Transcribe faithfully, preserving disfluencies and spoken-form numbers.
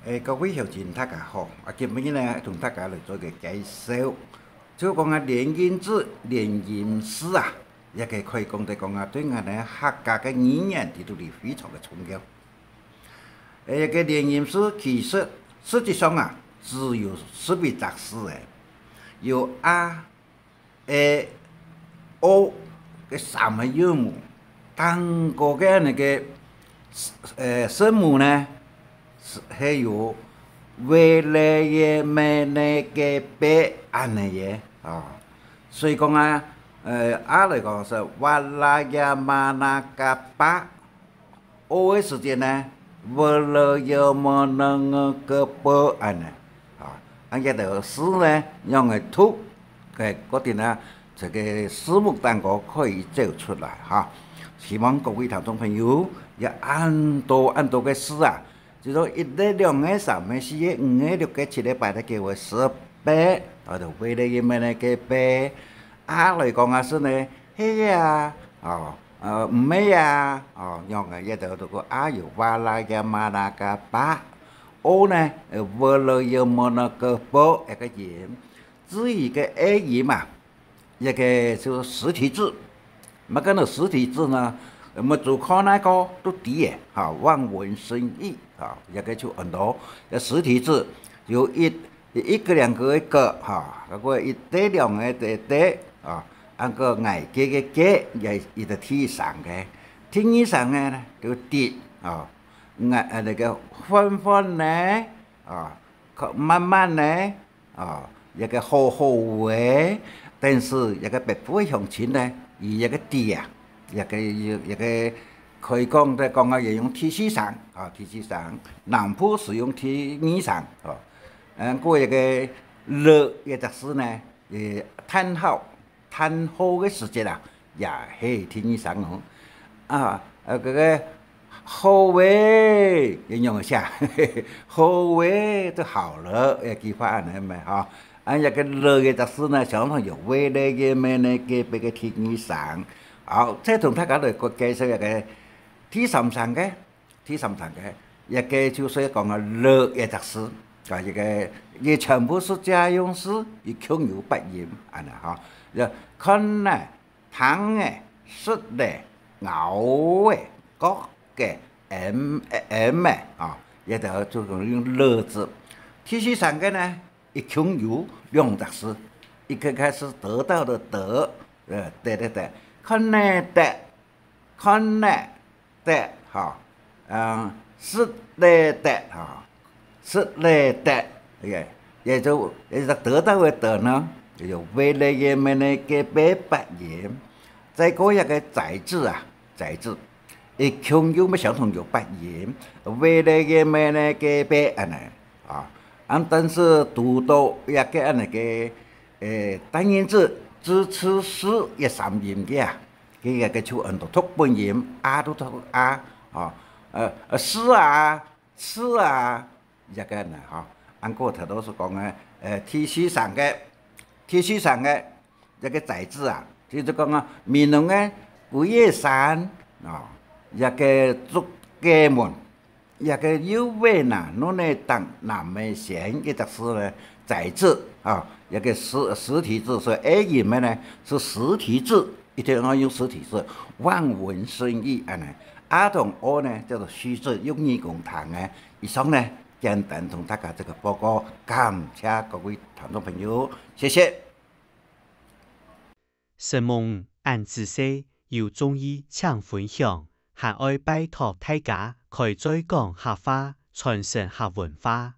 誒，各位鄉親，大家好！啊，今晡日呢，同大家來做一個介紹，就講啊，連音字、連音字啊，也个可以講得講啊，對𠊎等客家个語言裡肚裡非常个重要。誒，這個連音字其實實際上啊，只有十一隻字誒，有a、 e、o个三個韻母，頂高个該個，呃，聲母呢，係，係有v、l、y、m、n、k、p恁呢个啊。所以講啊，呃，a來講係va、la、ya、ma、na、ka、pa， o个時節呢，v、l、y、m、n、k、p恁呢。啊，恁个个字呢，仰仔讀，个，个定啊，這個字幕頂高可以照出來哈。希望各位聽眾朋友，也恁多恁多个字啊，就講一個兩個三個四個五個六個七個八個九個十八，啊，就v、l、y、m、n、k、p。a來講啊，係呢，係啊，哦， 呃，毋係啊，哦，仰仔，這兜讀个a有va、la、ya、ma、na、ka、pa，o呢，呃，v、l、y、m、n、k、p个个音。至於个e音啊，這個就實體字。麼个个實體字呢？𠊎等讀過哪個都知个，哈，望文生義，哈，這個就安到，這實體字有一 一個兩個个个，哈，該個一個兩個个个，啊，恁个𠊎个个个，也一個第三個。第二聲个呢，就直，啊，𠊎，啊，該個緩緩呢，啊，慢慢呢，啊，這個好好个，但是這個北部个鄉親呢，佢這個直啊，這個，這個可以講，在講啊，也用第四聲，啊，第四聲，南部係用第二聲，啊。 嗯，過一個了這隻字呢，呃，嘆號，嘆號个時節啊，也係第二聲哦。啊，呃，這個好欸，仰仔寫，好欸，就好了，這句話恁呢嘛，哈。啊，這個了這隻字呢，常常有v、l、y、m、n、k、p个第二聲。好，再同大家來介紹一個第三聲个， 第三聲个，這個就係講啊，了這隻字，啊，這個，佢全部係借用字，佢共有八音，恁呢哈。就看呢，聽呢，食呢，咬呢，覺个，m，m呢，啊，這兜就講用了字。第四聲个呢，佢共有兩隻字，一個開始得到的得，呃，得得得，看呢得， 看呢得，哈，嗯，食呢得，哈，食呢得，OK，也就，也就得到个得呢，也就v、l、y、m、n、k、p八音。再過一個仔字啊，仔字，佢共有乜相同有八音，v、l、y、m、n、k、p恁呢，啊，啊，但是讀到這個恁呢个，誒，單音字，ㄓㄔㄕㄕ這三音个啊， 佢个个就安到讀本音，a都讀a，吼，呃，呃，食啊，食啊，這個呢，吼，恁過頭都係講个，呃，第四聲个，第四聲个，這個仔字啊，就係講啊，美濃个歸仔山，哦，這個竹雞門， 這個右尾那，儂个頂南个先，這隻字呢，仔字，啊，這個實，實體字，所以a音个呢，係實體字，一定愛用實體字，望文生義恁呢。a同o呢，叫做虛字，用耳公聽个。以上呢，簡單同大家這個報告，感謝各位聽眾朋友，謝謝。承蒙恁仔細，有中意請分享，還愛拜託大家開嘴講客話，傳承客文化。